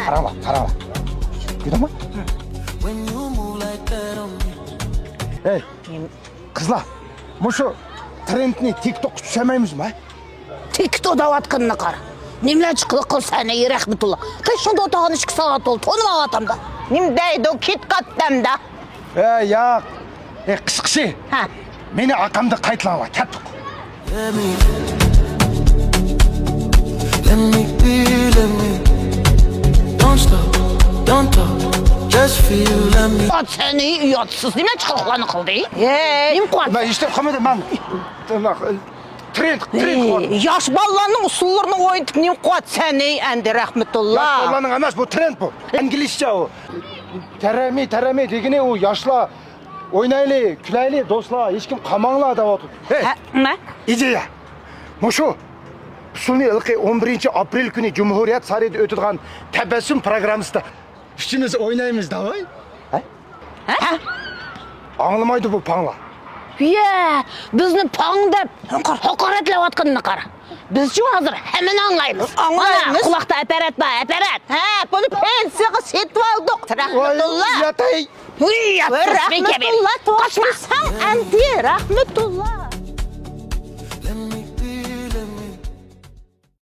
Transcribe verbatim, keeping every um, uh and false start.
قاراڭلار، قاراڭلار. كۆردۈڭمۇ؟ ھەي، قىزلار، مۇشۇ ترېندنى تىك توكقا چۈشۈرمەيمىزمۇ، ھە؟ تىك توك دەۋاتقىنىنى قارا. نېمىلەر چىقىلىق قىل سەن، ئەي رەھمەتۇللا. قېشىڭدا ئولتۇرغان ئىككى ساۋات بولدى، تونۇمايۋاتامدا. نېمە دەيدۇ، كىت كات دەمدە. ئە، ياق. ئە، قىسقىسى. ھە. مېنى ئارقامدا قايتىلاڭلار، كەتتۇق. Let me, let me be, let me. Don't stop, don't talk, just feel, let me. ئات سەن، ئەي ئۇياتسىز، نېمە چىقىلىقلارنى قىلدى؟ ھەي. نېمە قىلىۋاتىسەن؟ مەن ھېچ نېمە قىلمىدىم، مەن. ترېند، ترېند قىلىۋاتىمەن. ياش بالىلارنىڭ ئۇسسۇللىرىنى ئوينىتىپ نېمە قىلىۋاتىسەن، ئەي، ئەمدى رەھمەتۇللا؟ ياش بالىلارنىڭ ئەمەس، بۇ ترېند بۇ. ئىنگلىزچە ئۇ. تەرەمى، تەرەمى دېگىنى ئۇ ياشلار ئوينايلى، كۈلەيلى، دوستلار، ھېچكىم قالماڭلار دەۋاتىدۇ. ھەي، ھە، نېمە؟ ئىدىيە. مۇشۇ ئۇسسۇلنى ھېلىقى ئون بىرىنچى ئاپرېل كۈنى جۇمھۇرىيەت سارىيىدا ئۆتىدىغان تەبەسسۇم پروگراممىسىدا ئۈچىمىز ئوينايمىز، داۋاي. ھە؟ ھە؟ ئاڭلىمايدۇ بۇ پاڭلار. يە، بىزنى پاڭ دەپ ھاقار-، ھاقارەتلەۋاتقىنىنى قارا. بىزچۇ ھازىر ھەممىنى ئاڭلايمىز. ئاڭلايمىز. مانا، قۇلاقتا ئاپپارات بار، ئاپپارات. ھە، بۇنى پېنسىيەگە سېتىۋالدۇق. ۋاي، رەھمەتۇللا. ياتاي. ۋىي، ياتسىز، رەھمەتۇللا، توختىساڭ ئەمدى، رەھمەتۇللا.